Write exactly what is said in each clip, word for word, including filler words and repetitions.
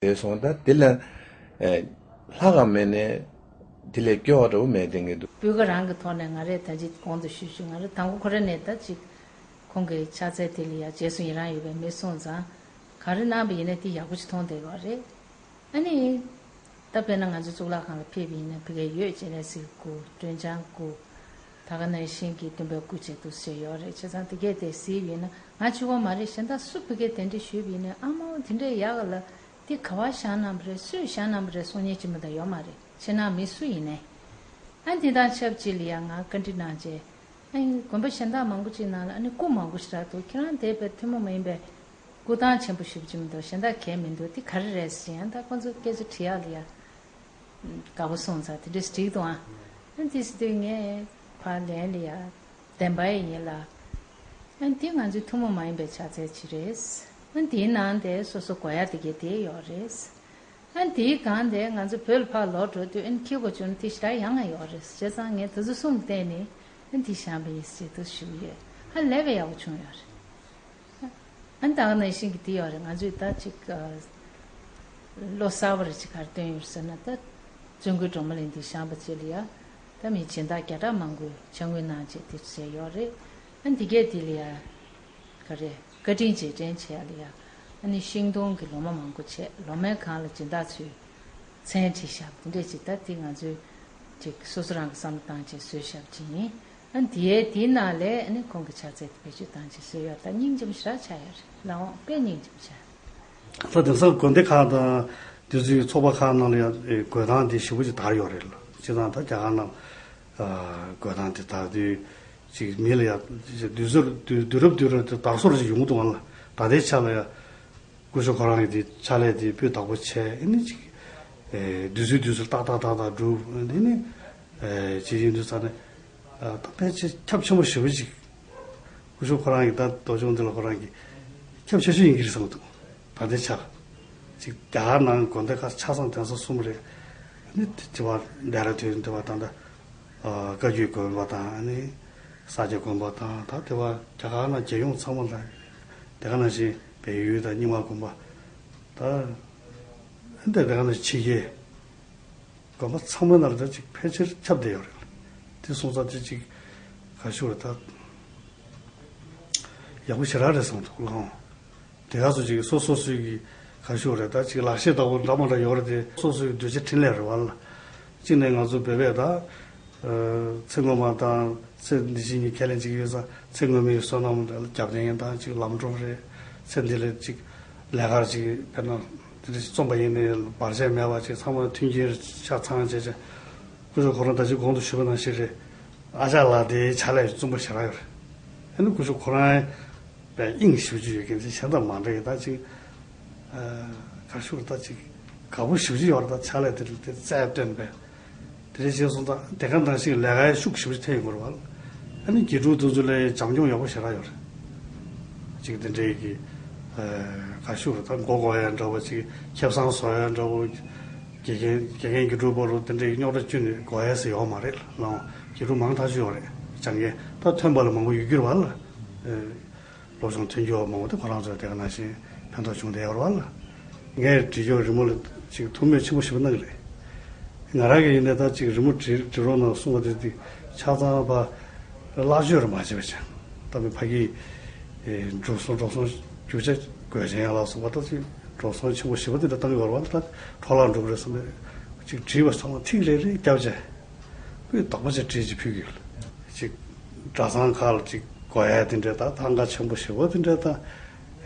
བྱས་སོང་། ད་དེ་ལ་ཨེ་ལྷག་ག་མེད་ནས་དེ་ལས་སྐྱོ་བ་འདྲ་བོ་མེད་དེ་ངེས་འདུག་སྤུས་ཀ་རང་གི་ཐོག་ནས་ང་རས་ད་ཅི་གོང་དུ་ཞུས་ཞུས་ང་རས་དང་པོ་ཁོ་ར་ནས་ད་ཅིག་ཁོང་གི་ཕྱག་འཚལ་དེ་ལ་ཡ་རྗེས་སུ་ཡི་རང་ཡོད་པའི་མི་སོང་ཙང་ག་རེ་གནང་པ་ཡིན་ན་དེ་ཡག་པོ་ཅིག་མཐོང་བསྡད་པ་རེད། ཨ་ནི། ད་དཔེར་ན་ང་ཚོ་གཙུག་ལག་ཁང་ལ་ཕེབས་པ་ཡིན་ན་ཕ་གིར་ཡོད་སྤྱན་རས་གཟིགས་སྐུ་སྤྲིན་བྱང་སྐུ། ད་ག་ནང་བཞིན་གྱི་སྟོན་པའི་སྐུ་བཅས་འདུག་སེ་ཡོད་རེད། བྱས་ཙང་དེ་གས་དེ་གཟིགས་པ་ཡིན་ན་ང་གཅིག་པོ་མ་རེད། གཞན་དག་སུ་ཕ་གིར་གདན་འདྲེན་ཞུས་པ་ཡིན་ན་ཨ་མའོ་དེ་འདྲའི་ཡག་ག་ལ་དེ་ག་བ་བཞེངས་གནང་བ་རེད། སུས་བཞེངས་གནང་བ་རེད་གསུང་མཁན་གཅིག་མ་གཏོགས་ཡོད་མ་རེད། ཕྱི་ནང་མི་སུ་ཡིན་ནའི། ཨ་འདི་དང་ཆབས་ཅིག་ལ་ཡང་ང་བཀའ་འདྲི་གནང་བྱས། ཨ་ནི་དགོན་པ་གཞན་དག་མང་པོ་ཅིག་ནང་ལ་ཨ་ནི་སྐུ་མང་པོ་ཞིག་རག་འདུག་ཁྱེད་རང་དེ་བས་ཐུན་མོང་མ་ཡིན་པའི་སྐུ་ཐང་ཆེན་པོ་ཞེ་པོ་ཅིག་མི་འདུག་གཞན་དག་གས་མི་འདུག་དེ་ག་རེ་རེད་ཟེར་ཡང་ད་ཁོ་ཚོ་སྐད་ཆ་དྲི་ཡག་ལ་ཡ་དགའ་པོ་སོང་ཙང་དེ་འདྲས་འགྲིག་འདུག་ཨ་ཨ་དེ་ཟེར་དུས་ངས་ཕར་ལན་ལ་ཡ་བདེན་པ་ཡིན་ལ། ཨ་དེ་ང་ཚོའི་ཐུན་མོང་མ་ཡིན་པའི་ཕྱག་འཚལ་ཅིག་རེད། ཨ་དེའི་ནང་དེ་སོ་སོ་དགོས་ཡག་དེ་གས་དེ་ཡོད་རེད། ཨ་དེའི་སྒང་དེ་ང་ཚོ་བོད་ལ་ཕར་ལོག་འགྲོ་དུས་ཨ་ནི་ཁྱི་གོ་བྱུང་དེ་ཞེ་དྲག་ཡག་ང་ཡོད་རེད། བྱས་ཙང་ངས་དེ་ཚོ་གསུམ་བལྟས་ནས་ཨ་དེ་བཞེངས་པ་ཡིན་ཟེར་དུ་ཞུ་གི་ཡོད། ཧ་ལས་པའི་ཡག་པོ་བྱུང་ཡོད་རེད། ཨ་ནི་ད་ག་ནང་བཞིན་གྱི་དེ་ཡོད་རེད། ང་ཚོས་ད་ཅིག་བློ་གསར་པ་རེ་ཅིག་ག་རེ་བཏོན་ཡོད་ཟེར་ན་ད་བཙུན་དགོན་སྒྲོལ་མ་གླིང་དེ་བཞེངས་པ་བཅས་ལ་ཡ་ད་མི་སྦྱིན་བདག་བརྒྱ་ཕྲག་མང་པོས་ཕྱག་དངུལ་གནང་བྱས་དེ་བྱས་ཡོད་རེད། ཨ་ནི་དེ་གས་དེ་ལ་ཡ། ག་རེ། བཀའ་དྲིན་རྗེས་དྲན་བྱེད་ཡ་ལ་ཡ། ཨ་ནི་ཤིང་སྡོང་གི་ལོ་མ་མང་པོ་བྱས་ལོ་མའི་སྒང་ལ་སྦྱིན་བདག་ཚོས་མཚན་བྲིས་བཞག་པ་དེ་འདྲས་ཅིག་ད་དེ་ང་ཚོས་ཅིག་སོ་སོ་རང་གི་བསམ་བློ་བཏང་བྱས་བཟོས་བཞག་པ་ཅིག་ཡིན། ཨ་ནི་དེའི་དེའི་ནང་ལས་ཨ་ནི་ཁོང་གི་ཕྱག་འཚལ་དེ་བེད་སྤྱོད་བཏང་བྱས་བཟོས་ཡོད། ད་སྙིང་རྗེ་པོ་ཞེ་དྲག་ཆགས་ཡོད་རེད། ལགས་འོང་དཔེ་སྙིང་རྗེ་པོ་ཆགས། ད་དེང་སང་དགོན་སྡེ་ཁག་དང་དེ་ཚོའི་ཚོགས་པ་ཁག་ནང་ལ་ཡང་དགོན་ཐང་དེ་ཞེ་པོ་ཅིག་དར་ཡོད་རེད་ལ། སྤྱིར་བཏང་ད་རྒྱ་གར་ནང་དགོན་ཐང་དེ་དར་དུས། ཅིག་མི་ལ་ཡ། དུས་ཚོད་དུས་དུས་རབས་དུས་རབས་དེ་དར་སོར་ཅིག་ཡོང་གི་འདུག་ཨ་ལ། ད་ལྟའི་ཆ་ལ་ཡ། སྐུ་ཞབས་ཁོ་རང་གི་དེ་ཕྱག་ལས་དེ་སྤུས་དག་པོ་བྱས་ཨ་ནི་ཅིག་ཨེ། དུས་ཚོད་དུས་ཚོད་ཏག་ཏག་ཏག་ཏག་འགྲུབ་འདི་ནི། ཨེ། ཅིག་ཡིན་དུས་ཙང་ནས། ཨ། ད་ཕལ་ཆེར་ཁྱབ་ཆེན་པོ་ཞེ་པོ་ཅིག་སྐུ་ཞབས་ཁོ་རང་གི་ད་དོ་སྦྱོང་འདི་ལ་ཁོ་རང་གི་ཁྱབ་ཆེ་ཤོས་ཡིན་གྱི་རེད་བསམ་གྱི་འདུག་ད་ལྟའི་ཆ་ལ། ཅིག་རྒྱ་གར་ནང་དགོན་སྡེ་ཁག་ཆ་ཚང་དེང་སང་གསུམ་རེད། ཨ་ནི་དེ་བ་ལྡེ་ར་ལྡུན་དེ་བ་ད་ལྟ། ཨ། བཀའ་བརྒྱུད་དགོན་པ་དང་ཨ་ནི་ས་སྐྱ་དགོན་པ་དང་ད་དེ་བ་རྒྱ་གར་ནང་རྒྱལ་ཡོངས་ཚང་མ་ལ་དེ་ག་ནང་བཞིན་བལ་ཡུལ་དང་རྙིང་མ་དགོན་པ་ད་ཨ་ནི་དེ་ག་ནང་བཞིན་ཕྱི་རྒྱལ་དགོན་པ་ཚང་མའི་ནང་ལ་ད་ཅིག་ཕལ་ཆེར་ཁྱབ་བསྡད་ཡོད་རེད། དེ་སོང་ཙང་དེ་ཅིག་ག་ཞུ་རེད་ད་ཡག་པོ་ཞེ་དྲག་རེད་བསམ་འདུག་ལགས། དེ་ག་ཚོད་ཅིག་སོ་སོ་སོའི་གི་ག་ཞུ་རེད་ད་ཅིག་ལག་ཤེས་ལྟ་བུ་འདྲ་མ་འདྲ་ཡོད་རེད་དེ་སོ་སོའི་གདུལ་བྱ་འཕྲིན་ལས་རེད་བ་ལ། གཅིག་ནས་ང་ཚོ་བོད་པས་ད། ཚེ་སྔོན་མ་དང་ཚེ་འདི་ཕྱི་གཉིས་ཁས་ལེན་ཅིག་ཡོད་ཙང་ཚེ་སྔོན་མའི་བསོད་ནམས་རྒྱབ་རྟེན་དང་ཅིག་ལམ་འགྲོ་རེད། ཚེ་འདི་ལ་ཅིག་ལས་ཀར་ཅིག་དཔེར་ན་དེ་འདྲ་ཅིག་རྩོམ་པ་ཡིན་ནའི་བར་ཆད་མེད་པ་ཅིག་ཚང་མ་མཐུན་རྐྱེན་ཆ་ཚང་བྱས་བྱས། སྐུ་ཞབས་ཁོ་རང་ད་ཅིག་གོང་དུ་ཞུས་པ་ནང་བཞིན་རེད། ཨ་ཅག་ལགས་དེའི་ཕྱག་ལས་རྩོམ་པ་ཞེ་དྲག་ཡོད་རེད། ཨ་ནི་སྐུ་ཞབས་ཁོ་རང་པའི་དབྱིངས་ཞེ་པོ་ཅིག་ཡོད་མཁན་ཅིག་གཞན་དང་མ་འདྲ་ཡི་ད་ཅིག་ཨ། ག་ཞུ་རེད་ད་ཅིག་དགའ་པོ་ཞེ་པོ་ཅིག་ཡོད་རེད་ད་ཕྱག་ལས་དེ་དེ་རྩལ་བཏོན་པས། དེ་རེད་བྱས་སོང་ཙང་དེ་ག་ནང་བཞིན་ལས་ཀའི་ཤུགས་ཞེ་པོ་ཅིག་ཐེབས་ཡོང་གི་རེད་བ། ཨ་ནི་དགེ་ཕྲུག་དེ་ཚོ་ལ་བྱམས་སྐྱོང་ཡག་པོ་ཞེ་དྲག་ཡོད་རེད། ཅིག་དེ་འདྲའི་གི་ཨ། ག་ཞུ་རེད་ད་མགོ་སྐོར་ཡ་འདྲ་བོ་ཅིག་ཁེ་བཟང་བཟོ་ཡ་འདྲ་བོ། དགེ་རྒན་དགེ་རྒན་དགེ་ཕྲུག་བར་དུ་དེ་འདྲའི་རྙོག་དྲ་བཅུག་ནས་དགོས་ཡ་ཟེར་ཡོད་མ་རེད་ལགས། དགེ་ཕྲུག་མང་ཐག་ཆོད་ཡོད་རེད་སྦྱང་མཁན། ད་ཐོན་པ་ལ་མང་པོ་ཡོད་རྒྱུ་རེད་བ་ལ། སློབ་སྦྱོང་ཐོན་རྒྱུ་མང་པོ་དེ་ཁོ་རང་ཚོ་དེ་ག་ནང་བཞིན་ཕན་ཐོགས་བྱུང་བསྡད་ཡོད་རེད་བ་ལ། ངས་བྲིས་རྒྱུ་རི་མོ་ལ་ཅིག་ཐུགས་མོས་ཆེན་པོ་ཞེ་པོ་གནང་གི་རེད། ང་རང་གི་ཡིན་ནའི་ད་ཅིག་རི་མོ་བྲིས་བྲིས་རོགས་གནང་གསུང་བ་དེ་དེ་ཆ་ཚང་པ་བརླག་བཅོས་རེ་མ་བྱེད་པ་བྱས། ད་མི་ཕ་གི་འགྲོ་སོང་འགྲོ་སོང་རྒྱུ་ཆ་དགོས་ཆེན་ཡང་ལ་སོགས་པ་ད་ཅིག་འགྲོ་སོང་ཆེན་པོ་ཞེ་པོ་དེ་འདྲ་བཏང་གི་ཡོད་རེད་བ། ད་འཕྲོ་བརླག་འགྲོ་གི་རེད་བསམ་པའི་ཅིག་བྲིས་པ་ཚང་མ་ཐིག་རེ་རེ་བརྒྱབ་བྱས། སྤུས་དག་པོ་ཅིག་བྲིས་ཅིག་ཕུལ་གྱི་ཡོད། ཅིག་གྲྭ་ཚང་ཁག་ལ་ཅིག་དགོས་ཡ་དེ་འདྲའི་ད་ཐང་ག་ཆེན་པོ་ཞེ་པོ་དེ་འདྲའི་ད་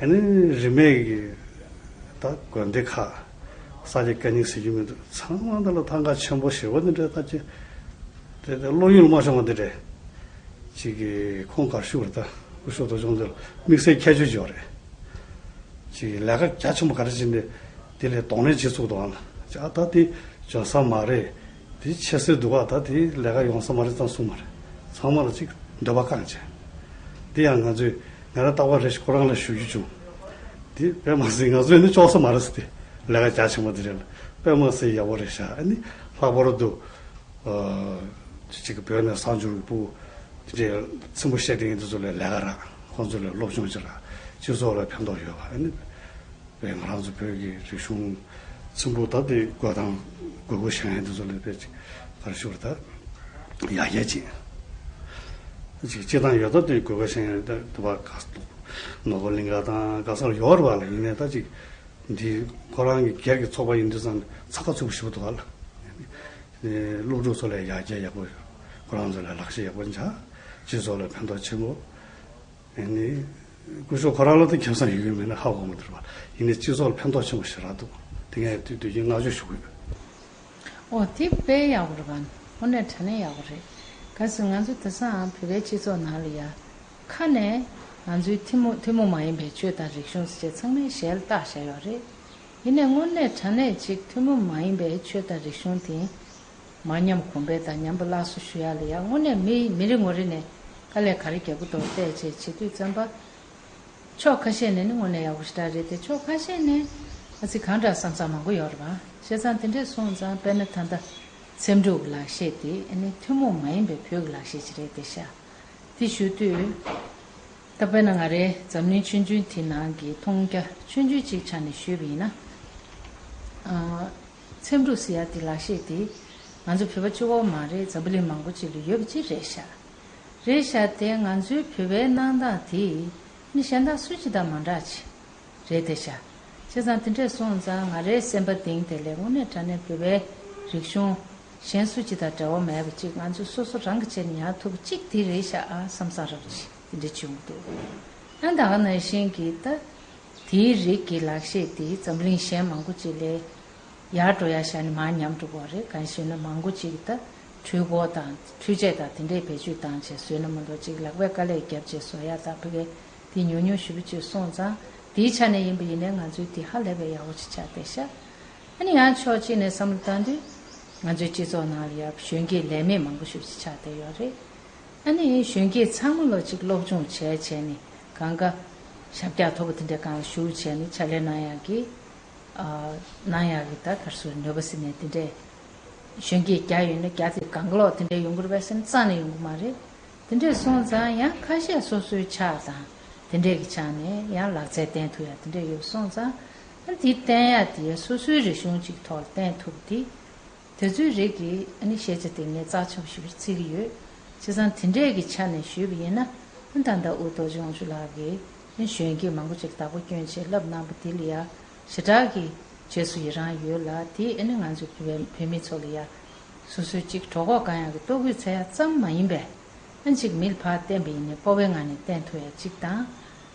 ཨ་ནི་རིས་མེད་ཀྱི་ད་དགོན་སྡེ་ཁག་ས་སྐྱ་བཀའ་རྙིང་ཟེར་རྒྱུ་མི་འདུག་ཚང་མ་ད་ལ་ཐང་ག་ཆེན་པོ་ཞེ་པོ་དེ་འདྲའི་ད་ཅིག་དེ་དེ་བློ་ཡུལ་མ་བྱུང་བ་དེ་འདྲའི་ཅིག་གི་ཁོང་གར་ཞུགས་རེད། ད་སྐུ་ཞབས་དོ་ཆུང་དེ་ལ་དམིགས་བསལ་ཁྱད་ཆོས་ཅིག་ཡོད་རེད། ཅིག་ལས་ཀ་རྒྱ་ཆེན་པོ་ག་རེ་བྱས་ནས་དེ་ལས་གདོང་ལེན་བྱེད་ཚུགས་འདུག་ཨ་ལ། ཅིག་ཨ་ད་དེ་འཇོན་ས་མ་རེད། དེ་ཆེ་སེ་འདུག་ཨ་ད་དེ་ལས་ཀ་ཡོང་ས་མ་རེད་ཙང་གསུངས་མ་རེད། ཚང་མ་ལ་ཅིག་འདོད་པ་བསྐང་བྱས། དེ་ཡང་ང་ཚོས་ང་རང་རྟག་པར་རེ་ཞིག་ཁོ་རང་ལ་ཞུ་རྒྱུ་བྱུང་། དེ་དཔེ་མ་སྲིད་ང་ཚོས་ནི་ལྕོགས་ས་མ་རེད་ཟེར་ཏེ་ལས་ཀ་རྒྱ་ཆེན་པོ་དེ་རེད་ལ་དཔེ་མ་སྲིད་ཡག་པོ་རེད་ཤག་ཨ་ནི་ལྷག་པར་དུ། ཅིག་བོད་ནས་གསར་འབྱོར་གྱི་ཕྲུ་གུ་དེ་འདྲའི་ཚིམ་པོ་བཤད་དེ་ཡིན་དེ་ཚོ་ལ་ལས་ཀ་རག་ཁོང་ཚོ་ལ་སློབ་སྦྱོང་བྱེད་རག་སྤྱི་ཚོགས་ལ་ཕན་ཐོགས་ཡོད་པ་ཨ་ནི་བས་ང་རང་ཚོ་བོད་ཀྱི་རིག་གཞུང་ ཚེམ་བུ་ད་དེ་དགོས་དང་དགོས་མཁོ་བཤད་མཁན་དེ་ཚོ་ལ་དཔེ་ཅིག་ག་རེ་ཞུ་དགོས་རེད། ད་ཡར་རྒྱས་ཅིག་ཅིག་སྤྱི་བཏང་ཡོད་ད་དེ་དགོས་མཁོ་བཤད་མཁན་ད་དེ་བ་ག་ནོར་བུ་གླིང་ག་དང་ག་ས་ལ་ཡོད་རེད་བ་ལ། ཡིན་ནའི་ད་ཅིག་འདི་ཁོ་རང་གི་སྒེར་གྱི་ཚོགས་པ་ཡིན་དུས་ཙང་ཚ་ཁ་ཚུགས་པོ་ཞིག་འདུག་ག་ལ། སློབ་ཕྲུག་ཚོ་ལ་ཡར་རྒྱས་ཡག་པོ། ཁོ་རང་ཚོ་ལ་ལག་ཤེས་ཡག་པོ་འཇགས། སྤྱི་ཚོགས་ལ་ཕན་ཐོགས་ཆེན་པོ། ཨ་ནི་སྐུ་ཞབས་ཁོ་རང་ལ་ད་ཁེ་བཟང་ཡོད་ཡོད་མེད་ན་ཧ་གོ་མི་འདུག་བ། ཡིན་ནའི་སྤྱི་ཚོགས་ལ་ཕན་ཐོགས་ཆེན་པོ་ཞེ་དྲག་འདུག། དེ་ངས་དུས་དུས་རྒྱུན་བསྔགས་བརྗོད་ཞུ་གི་ཡོད། ཨོ་དེ་དཔེ་ཡག་པོ་རེད་བ། དངོས་གནས་དྲང་གནས་ཡག་པོ་རེད། ག་ཟེར་ང་ཚོ་དེང་སང་བོད་པའི་སྤྱི་ཚོགས་ནང་ལ་ཡ། ཁ་ནས་ང་ཚོའི་ཐུན་མོང་ཐུན་མོང་མ་ཡིན་པའི་ཆོས་དང་རིག་གཞུང་ཟེར་ཚང་མས་ཞལ་བཏགས་བཞག་ཡོད་རེད། ཡིན་ནའི་དངོས་གནས་དྲང་གནས་ཅིག་ཐུན་མོང་མ་ཡིན་པའི་ཆོས་དང་རིག་གཞུང་དེ། མ་ཉམས་གོང་འཕེལ་དང་ཉམས་པ་སླར་གསོ་ཞུ་ཡ་ལ་ཡ་དངོས་གནས་མི་མི་རེ་ངོ་རེ་ནས་དཀའ་ལས་ག་རེ་རྒྱག་གི་འདུག་བལྟས་བྱས་བྱེད་དུས་ཙམ་པ། ཕྱོགས་ཁ་ཤས་ནས་ནི་དངོས་གནས་ཡག་པོ་ཞེ་དྲག་རེད་དེ། ཕྱོགས་ཁ་ཤས་ནས་ཨ་ཙི་གང་འདྲ་བསམ་ས་མང་པོ་ཡོད་རེད་བ། བྱས་ཙང་དེ་འདྲས་སོང་ཙང་དཔེར་ན་ད་ལྟ་ཚེམ་དྲུབ་ཀྱི་ལག་ཤེས་དེ་ཨ་ནི་ཐུན་མོང་མ་ཡིན་པའི་བོད་ཀྱི་ལག་ཤེས་ཅིག་རེད་དེ་ཤག། དེ་ཞུ་དུས། ད་དཔེར་ན་ང་རའི་འཛམ་གླིང་ཆོས་འབྱུང་དེ་ནང་གི་མཐོང་རྒྱ་ཆོས་འབྱུང་གཅིག་ཆ་ནས་ཞུས་པ་ཡིན་ན། ཨ། ཚེམ་དྲུབ་ཟེར་ཡ་དེ་ལག་ཤེས་དེ་ང་ཚོ་བོད་པ་གཅིག་པོ་མ་རེད། འཛམ་བུ་གླིང་མང་པོ་ཅིག་ལ་ཡོད་པ་ཅིག་རེད་ཤག། རེད་ཤག་དེ་ང་ཚོའི་བོད་པའི་གནང་སྟངས་དེ་ནི་གཞན་དག་སུ་གཅིག་དང་མ་འདྲ་ཅིག་རེད་དེ་ཤག། བྱས་ཙང་དེ་འདྲས་སོང་ཙང་ང་རའི་སེམས་པ་གཏིང་དེ་ལས་དངོས་གནས་དྲང་གནས་བོད་པའི་རིག་གཞུང་གཞན་སུ་གཅིག་དང་འབྲེལ་བ་མེད་པ་ཅིག་ང་ཚོ་སོ་སོ་རང་གི་ཆེད་ནས་ཡར་ཐུག་པ་ཅིག་དེ་རེད་ཤག་ཨ་བསམ་བསམ་རབ་ཅིག་དེ་འདྲས་བྱུང་འདུག། ཨ་ད་ག་ནང་བཞིན་གྱི་ད། དེའི་རིགས་ཀྱི་ལག་ཤེས་དེ་འཛམ་གླིང་གཞན་མང་པོ་ཅིག་ལས་ཡར་འགྲོ་ཡ་ཤར་ནས་མར་ཉམས་འགྲོ་གི་རེད། གང་ཞེ་ན་མང་པོ་ཅིག་ད་འཕྲུལ་འཁོར་དང་འཕྲུལ་ཆས་དང་དེ་འདྲས་བེད་སྤྱོད་བཏང་བྱས་བཟོས་ན་མ་གཏོགས་ཅིག་ལག་པས་དཀའ་ལས་བརྒྱབ་བྱས་བཟོ་ཡ་དང་ཕ་གི་དེ་ཉུང་ཉུང་ཞེ་པོ་ཅིག་སོང་ཙང་། དེའི་ཆ་ནས་ཡིན་པ་ཡིན་ནའི་ང་ཚོའི་དེ་ཧ་ལས་པའི་ཡག་པོ་ཅིག་ཆགས་བསྡད་ཤག། ཨ་ནི་ཡང་ཕྱོགས་གཅིག་ནས་བསམ་བློ་བཏང་དུས། ང་ཚོའི་སྤྱི་ཚོགས་ནང་ལ་ཡ་གཞོན་སྐྱེས་ལས་མེད་མང་པོ་ཞེ་པོ་ཅིག་ཆགས་བསྡད་ཡོད་རེད། ཨ་ནི་གཞོན་སྐྱེས་ཚང་མ་ལོ་གཅིག་སློབ་སྦྱོང་བྱས་བྱས་ནས་གང་ག་ཞབས་བཀྱག་མཐོ་པོ་དེ་འདྲའི་སྒང་ལ་ཞུགས་བྱས་ནས་ཕྱག་ལས་གནང་ཡག་གི་ཨ། གནང་ཡག་གི་ད་ག་རེ་ཟེར་ནུས་པ་ཟེར་ནས་དེ་འདྲས་གཞོན་སྐྱེས་བརྒྱ་ཡོད་ན་བརྒྱ་དེ་གང་ག་ལོག་དེ་འདྲས་ཡོང་གི་རེད་པས་ཟེར་ན་རྩ་ནས་ཡོང་གི་མ་རེད། དེ་འདྲས་སོང་ཙང་ཡང་ཁ་ཤས་སོ་སོའི་ཕྱག་དང་དེ་འདྲས་ཀྱི་ཆ་ནས་ཡང་ལག་རྩལ་བསྟན་ཐུབ་ཡག་དེ་འདྲས་ཡོད་སོང་ཙང་། ཨ་འདི་བསྟན་ཡག་དེ་སོ་སོའི་རིག་གཞུང་གཅིག་ཐོག་ལ་བསྟན་ཐུབ་དེ། དེ་ཚོའི་རིགས་ཀྱི་ཨ་ནི་ཤེས་བྱ་དེ་ངས་རྩ་ཆེན་པོ་ཞིག་བརྩི་གི་ཡོད། བྱས་ཙང་དེ་འདྲས་ཀྱི་ཆ་ནས་ཞུས་པ་ཡིན་ན། ཨ་ད་ལྟ་དབུ་རྡོ་རྗེ་དབང་ཕྱུག་ལགས་ཀྱིས་ཨ་ནི་གཞོན་སྐྱེས་མང་པོ་ཅིག་བདག་པོ་བསྐྱོན་བྱས་བསླབ་གནང་པ་དེ་ལ་ཡ་ཞེ་དྲག་གི་རྗེས་སུ་ཡི་རང་ཡོད་ལ། དེ་ཨ་ནི་ང་ཚོ་བོད་པའི་བོད་མི་ཚོ་ལ་ཡ་སོ་སོའི་གཅིག་གྲོད་ཁོག་དཀའ་ཡག་གི་ལྟོ་གོས་འཚོལ་ཡག་ཙམ་མ་ཡིན་པས། ཨ་ནི་གཅིག་མི་ལ་ཕར་བསྟན་པ་ཡིན་ནའི་སྤོབས་པའི་ངང་ནས་བསྟན་ཐུབ་ཡག་གཅིག་དང་།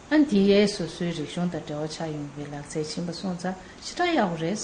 ཨ་ནི་དེ་ཡས་སོ་སོའི་རིག་གཞུང་དང་འབྲེལ་བ་ཆགས་ཡོང་བའི་ལག་རྩལ་ཕྱིན་པ་སོང་ཙང་ཞེ་དྲག་ཡག་པོ་རེད།